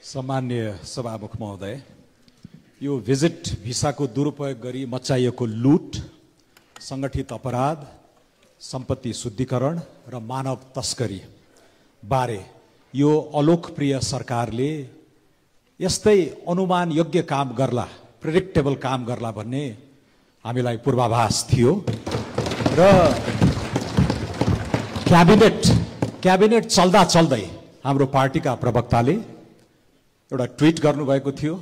सम्मान्य सभामुख महोदय, यो भिजिट भिसाको दुरुपयोग गरी मचाइएको लुट, संगठित अपराध, सम्पत्ति शुद्धिकरण र मानव तस्करी बारे यो अलोकप्रिय सरकारले यस्तै अनुमान योग्य काम गर्ला, प्रेडिक्टेबल काम गर्ला भन्ने हामीलाई पूर्वाभास थियो र क्याबिनेट चल्दा चल्दै हाम्रो पार्टीका प्रवक्ताले एउटा ट्विट गर्नुभएको थियो,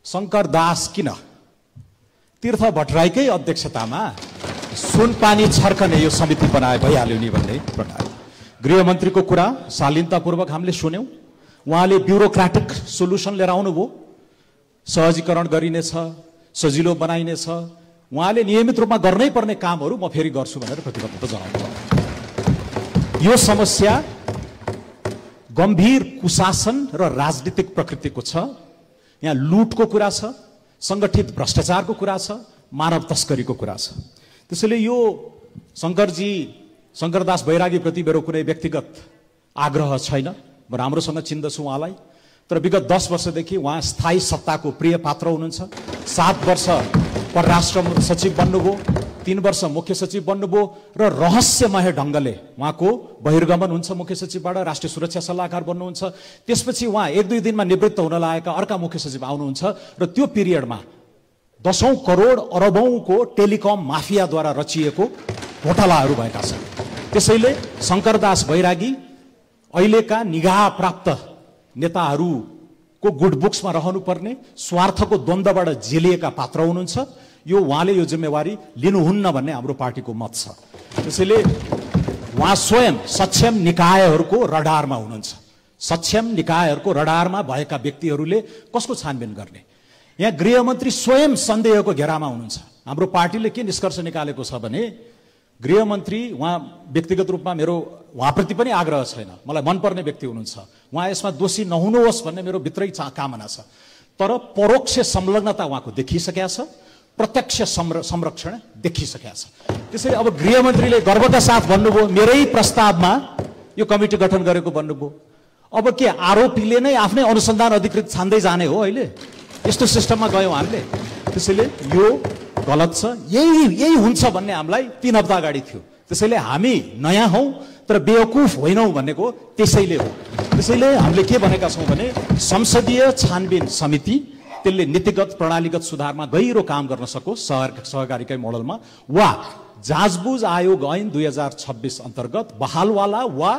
शंकर दास किन तीर्थ भट्टराईकै अध्यक्षतामा सुनपानी छर्कने यो समिति बनाए भइहाल्यो नि भन्ने प्रकार। गृहमन्त्रीको कुरा शालीनतापूर्वक हामीले सुन्यौं। उहाँले ब्युरोक्रेटिक सोलुसन लिएर आउनुभयो, सहजीकरण गरिनेछ, सजिलो बनाइनेछ, उहाँले नियमित रूपमा गर्नै पर्ने कामहरू म फेरि गर्छु भनेर प्रतिबद्धता जनाउनुभयो। यो समस्या गम्भीर कुशासन र राजनीतिक प्रकृतिको छ। यहाँ लुटको कुरा छ, संगठित भ्रष्टाचारको कुरा छ, मानव तस्करीको कुरा छ। त्यसैले यो शंकरदास बैरागी प्रति मेरो कुनै व्यक्तिगत आग्रह छैन, म राम्रोसँग चिन्दछु उहाँलाई। तर विगत 10 वर्षदेखि उहाँ स्थायी सत्ताको प्रिय पात्र हुनुहुन्छ। 7 वर्ष परराष्ट्र सचिव बन्नुभयो, 3 वर्ष मुख्य सचिव बन्नुभयो र रहस्यमय ढंगले उहाँको बहिर्गमन हुन्छ, मुख्य सचिवबाट राष्ट्रिय सुरक्षा सल्लाहकार बन्नुहुन्छ। त्यसपछि उहाँ 1-2 दिनमा निवृत्त हुन लागेका अर्का मुख्य सचिव आउनुहुन्छ र त्यो पिरियडमा 10औं करोड अरबौंको टेलिकम माफियाद्वारा रचिएको घोटालाहरू भएका छन्। त्यसैले शंकरदास बैरागी अहिलेका निगाह प्राप्त नेताहरूको गुड बुक्समा रहनुपर्ने, स्वार्थको द्वन्द्वबाट जेलिएका पात्र हुनुहुन्छ। यो उहाँले यो जिम्मेवारी लिनुहुन्न भन्ने हाम्रो पार्टीको मत छ। त्यसैले उहाँ स्वयं सक्षम निकायहरूको रडारमा हुनुहुन्छ। सक्षम निकायहरूको रडारमा भएका व्यक्तिहरूले कसको छानबिन गर्ने? यहाँ गृहमन्त्री स्वयं सन्देहको घेरामा हुनुहुन्छ। हाम्रो पार्टीले के निष्कर्ष निकालेको छ भने गृहमन्त्री, उहाँ व्यक्तिगत रूपमा मेरो उहाँप्रति पनि आग्रह छैन, मलाई मनपर्ने व्यक्ति हुनुहुन्छ, उहाँ यसमा दोषी नहुनुहोस् भन्ने मेरो भित्रै कामना छ। तर परोक्ष संलग्नता उहाँको देखिसकेका छ, प्रत्यक्ष संरक्षण देखिसकेका छ। त्यसैले अब गृहमन्त्रीले गर्वका साथ भन्नुभयो, मेरै प्रस्तावमा यो कमिटी गठन गरेको भन्नुभयो। अब के आरोपीले नै आफ्नै अनुसन्धान अधिकृत छान्दै जाने हो? अहिले यस्तो सिस्टममा गयौं हामीले। त्यसैले यो गलत छ। यही हुन्छ भन्ने हामीलाई 3 हप्ता अगाडि थियो। त्यसैले हामी नयाँ हौं तर बेवकुफ होइनौं भनेको त्यसैले हो। त्यसैले हामीले के भनेका छौं भने संसदीय छानबिन समिति त्यसले नीतिगत प्रणालीगत सुधारमा गहिरो काम गर्न सकोस् सहकारीकै मोडलमा, वा जाँचबुझ आयोग ऐन 2026 अन्तर्गत बहालवाला वा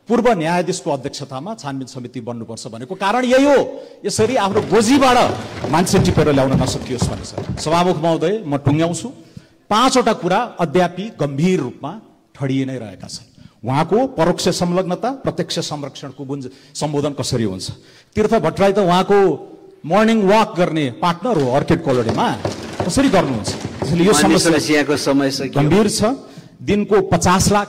पूर्व न्यायाधीशको अध्यक्षतामा छानबिन समिति बन्नुपर्छ भनेको कारण यही हो। यसरी आफ्नो गोजीबाट मान्छे टिपेर ल्याउन नसकियोस् भन्ने छ। सभामुख महोदय, म टुङ्ग्याउँछु। 5वटा कुरा अद्यापि गम्भीर रूपमा ठडिए नै रहेका छन्। उहाँको परोक्ष संलग्नता, प्रत्यक्ष संरक्षणको सम्बोधन कसरी हुन्छ? तीर्थ भट्टराई त उहाँको मर्निङ वाक गर्ने पार्टनर हो अर्किड कोलोनीमा, कसरी गर्नुहुन्छ? त्यसैले यो समस्याको समय गम्भीर छ। दिनको 50 लाख